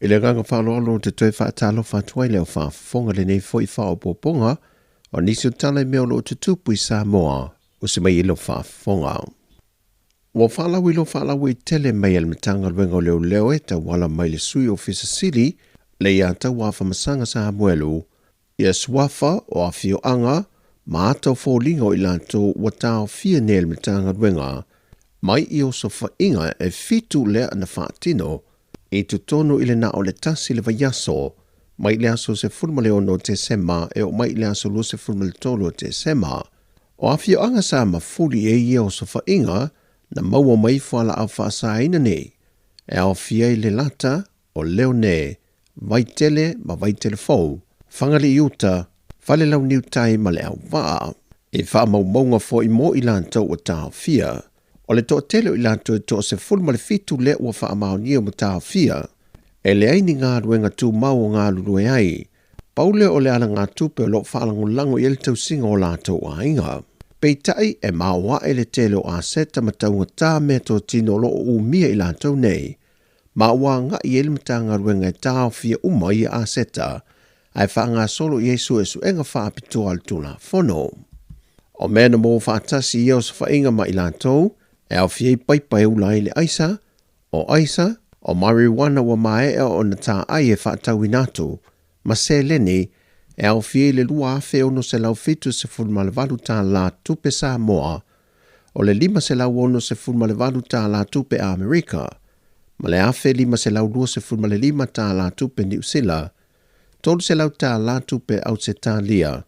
I le agaga faaaloalo ou te toe faatalofa atu ai le au faafofoga i lenei foi faaopoopoga o nisi o tala i mea o lo o tutupu i Samoa usi mai i lau faafofoga. Ua faalauiloa faalauaitele mai e le Matagaluega o Leoleo e tauala mai i le Sui Ofisa Sili le ia Tauafamasaga Samuelu ia suafa o afioaga ma ata o foliga o i latou ua taofia nei e le Matagaluega mai i osofaiga e fitu lea na faatino i totonu i le na o le tasi le vaiaso mai le aso 16 o Tesema e oo mai i le aso 23 o Tesema. O afioaga sa mafuli i ai ia osofaiga na maua mai fualaau faasaina nei e aofia ai Lelata, o Leone, Vaitele ma Vaitele Fou, Fagalii-uta, Falelauniu-tai ma Leauvaa. I faamaumauga foi mo i latou ua taofia, o le toatele o i latou e toa 17 lea ua faamaonia ua taofia, e leai ni galuega tumau o galulue ai, pau lea o le alagatupe o lo o faalagolago i ai le tausiga o latou aiga. Peitai, e maoae le tele o aseta ma taugata meatotino o lo o umia i latou nei, ma ua agai i ai le Matagaluega e taofia uma ia aseta ae faagasolo i ai suesuega faapitoa a le Tulafono. O mea na maua faatasi i ia osofaiga ma i latou e aofia ai paipa e ula ai le aisa, o aisa, o marijuana ua maea ona taai e faatauina atu, ma seleni e aofia i le $2,678 tala tupe Samoa, o le $568 tala tupe Amerika, ma le $1,525 tala tupe Niu Sila, $300 tala tupe Ausetalia,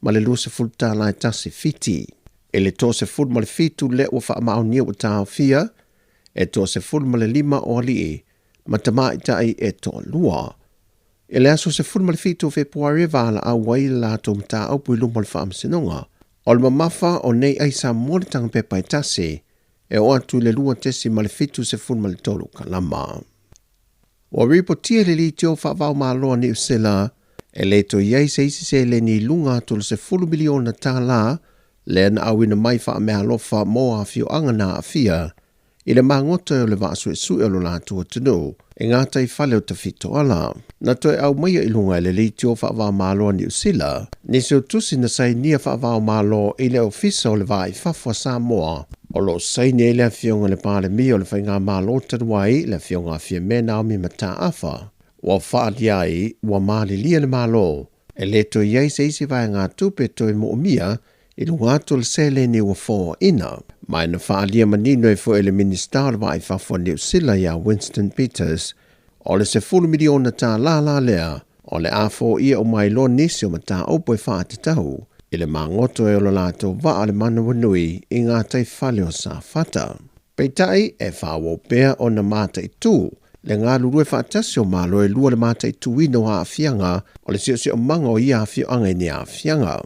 ma le $20 tala e tasi Fiti. I le toa 17 lea ua faamaonia ua taofia, e toa 15 o alii ma tamaitai e toalua. I le aso 17 o Fepuari e valaau ai le latou mataupu i luma o le Faamasinoga. O le mamafa o nei aisa mo le tagapepa e tasi, e oo atu i le 2.73 kalama. Ua ripotia i le Leitio Faavaomalo a Niu Sila, e le toe i ai se isi seleni i luga atu o le $10 miliona tala lea na auina mai faameaalofa mo afioaga na aafia i le magoto o le vaa suesue o lo latou atunuu i gataifale o Tafitoala. Na toe aumaia i luga e le Leitio Faavaomalo a Niu Sila nisi o tusi na sainia faavaomalo i le Ofisa o le Va i Fafo a Samoa, o lo o saini ai le Afioga i le Palemia o le Faigamalo talu ai, le Afioga a Fiame Naomi Mataafa. Ua faaalia ai ua malilie le Malo e le toe i ai se isi vaegatupe toe moomia i luga atu o le seleni ua foaina. Ma na faaalia manino ai foi e le Minisita o le Va i Fafo a Niu Sila ia Winston Peters, o le $10 miliona tala la lea o le a foia uma ai loa nisi o mataupu e faatatau i le magoto e o lo latou vaa le manawanui i gataifale o Safata. Peitai, e faaauau pea ona mataitu le galulue faatasi o Malo e lua le mataituina o aafiaga o le siosiomaga o ia afioaga i ni aafiaga.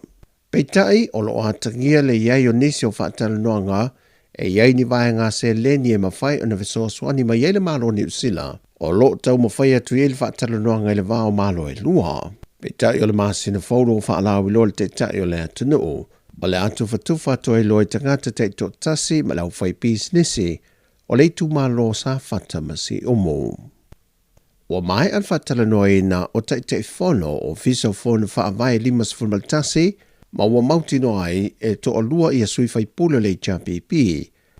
Peitai, o lo o atagia le i ai o nisi o faatalanoaga e i ai ni vaega seleni e mafai ona fesoasoani mai ai le Malo o Niu Sila, o lo o taumafai atu i ai le faatalanoaga i le va o Malo e lua. Peitai, o le masina fou ua faalauiloa le Taitai o le atunuu, o le a tufatufa atu ai loa i tagata taitoatasi ma le aufaipisinisi o le itumalo o Safata ma Siumu. Ua maea le faatalanoaina o Taitaifono o Ofisa o Fono Faavae 51 ma ua mautinoa ai e toalua ia sui faipule o le HRPP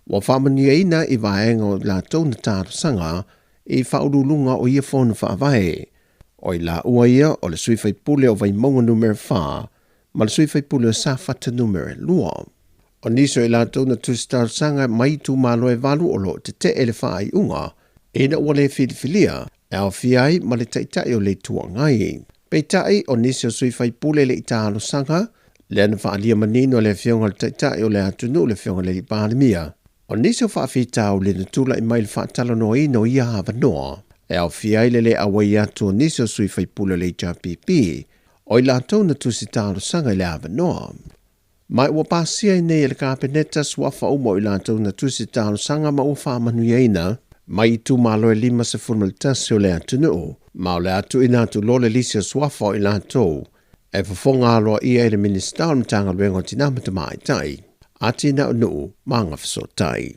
ua faamanuiaina i vaega o latou na talosaga i faauluuluga o ia Fono Faavae. O i laua ia o le sui faipule o Vaimauga numera 4 ma le sui faipule o Safata numera 2. O nisi o i latou na tusi talosaga mai itumalo e valu o lo o tetee le faaiuga ina ua le filifilia e aofia ai ma le Taitai o le Itu Agai. Peitai, o nisi o sui faipule le i talosaga, lea na faaalia manino e le Afioga i le Taitai o le atunuu le Afioga i le Palemia, o nisi o faafitauli na tulai mai i le faatalanoaina o ia avanoa, e aofia ai le le auai atu o nisi o sui faipule o le HRPP, o i latou na tusi talosaga i le avanoa. Ma ua pasia ai nei e le Kapeneta suafa uma o i latou na tusi talosaga ma ua faamanuiaina mai itumalo e 51 o le atunuu, ma o le a tuuina atu loa le lisi o suafa o i latou e fofoga aloaia ai le Minisita o le Matagaluega o Tina ma Tamaitai, Atinae o Nuu ma Agafesootai.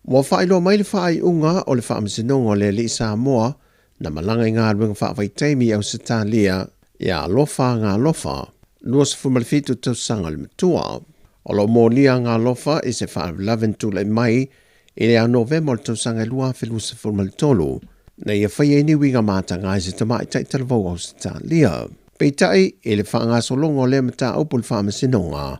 Ua faailoa mai le faaiuga o le Faamasinoga o le Alii Samoa Na malaga i galuega faavaitaimi i Ausetalia ia Alofa Galofa, 27 tausaga le matua. O lo o molia Galofa i se faalavelave na tulai mai i le ia Novema o le tausaga 2023, na ia faia ai ni uiga mataga i se tamaitai talavou Ausetalia. Peitai, i le faagasologa o lea mataupu i le faamasinoga,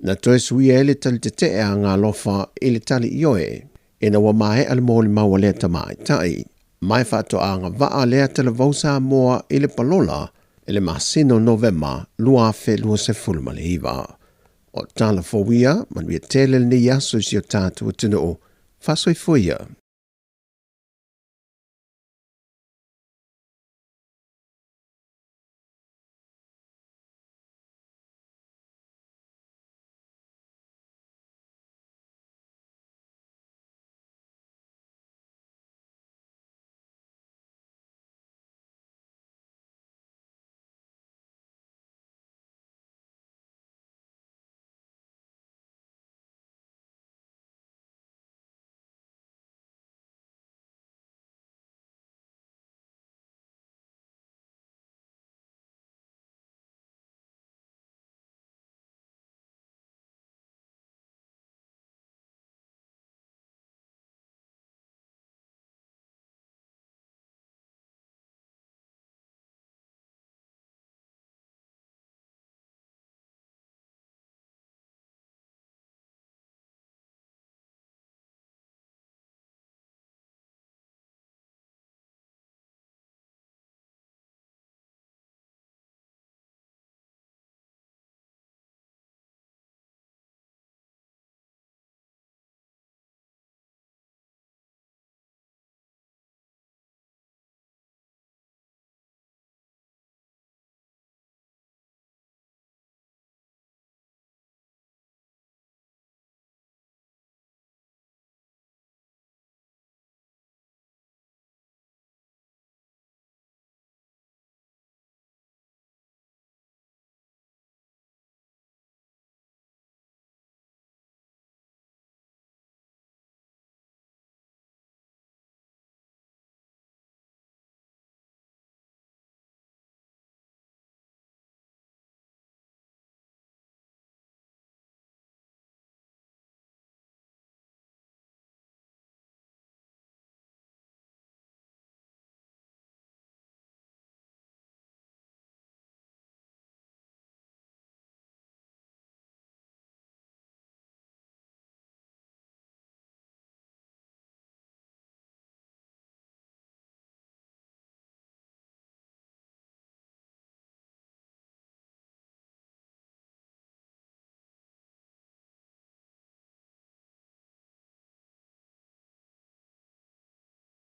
na toe suia ai le tali tetee a Galofa i le tali ioe, ina ua maea le molimau a lea tamaitai. Ma e faatoa agavaa lea talavou Samoa i le palola i le masina o Novema 2029. O tala fou ia, manuia tele lenei aso i si o tatou atunuu. Faasoifua ia.